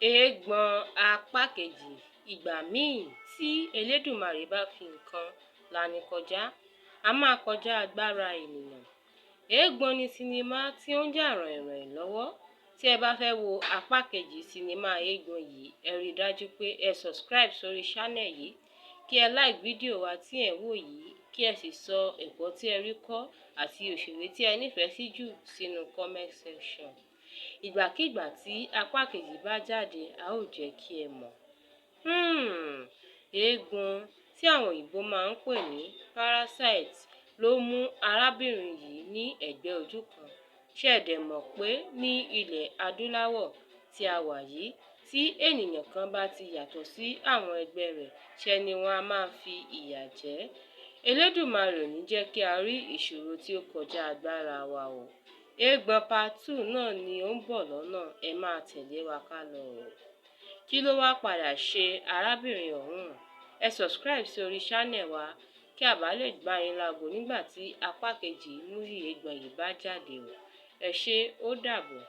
Eégbọn apá kejì. Ìgbà míì tí Elédùmarè bá fi nǹkan lani kọjá, á máa kọjá agbára ènìyàn. Eégbọn ni sinimá tí ó ń jà ràìnràìn lọ́wọ́. Tí ẹ bá fẹ́ wo apá kejì sinimá Eégbọn yìí, ẹ rí i dájú pé ẹ subscribe sórí channel yìí, kí ẹ like fídíò wa tí ẹ̀ ń wò yìí, kí ẹ sì sọ ẹ̀kọ́ tí ẹ rí kọ́ àti òṣèré tí ẹ nífẹ̀ẹ́ sí jù sínú comment section. Ìgbàkigbà tí apá kejì bá jáde, a ó jẹ́ kí ẹ mọ̀. Eégbọn tí àwọn òyìnbó máa ń pè ní parasite ló mú arábìnrin yìí ní ẹ̀gbẹ́ ojú kan. Ṣé ẹ dẹ̀ mọ̀ pé ní ilẹ̀ adúláwọ̀ tí a wà yìí, tí ènìyàn kan bá ti yàtọ̀ sí àwọn ẹgbẹ́ rẹ̀, ṣe ni wọ́n á máa fi ìyà jẹ ẹ́. Elédùmarè ò ní jẹ́ kí a rí ìṣòro tí ó kọjá agbára wa o. Eégbọn part 2 náà ni ó ń bọ̀ lọ́nà, ẹ máa tẹ̀lé wa ká lọ o. Kí ló wá padà ṣe arábìnrin ọ̀hún? Ẹ subscribe sí orí channel wa kí a bá lè gbá yín láago nígbà tí apá kejì movie Eégbọn yìí bá jáde o. Ẹ ṣé, ó dàbọ̀.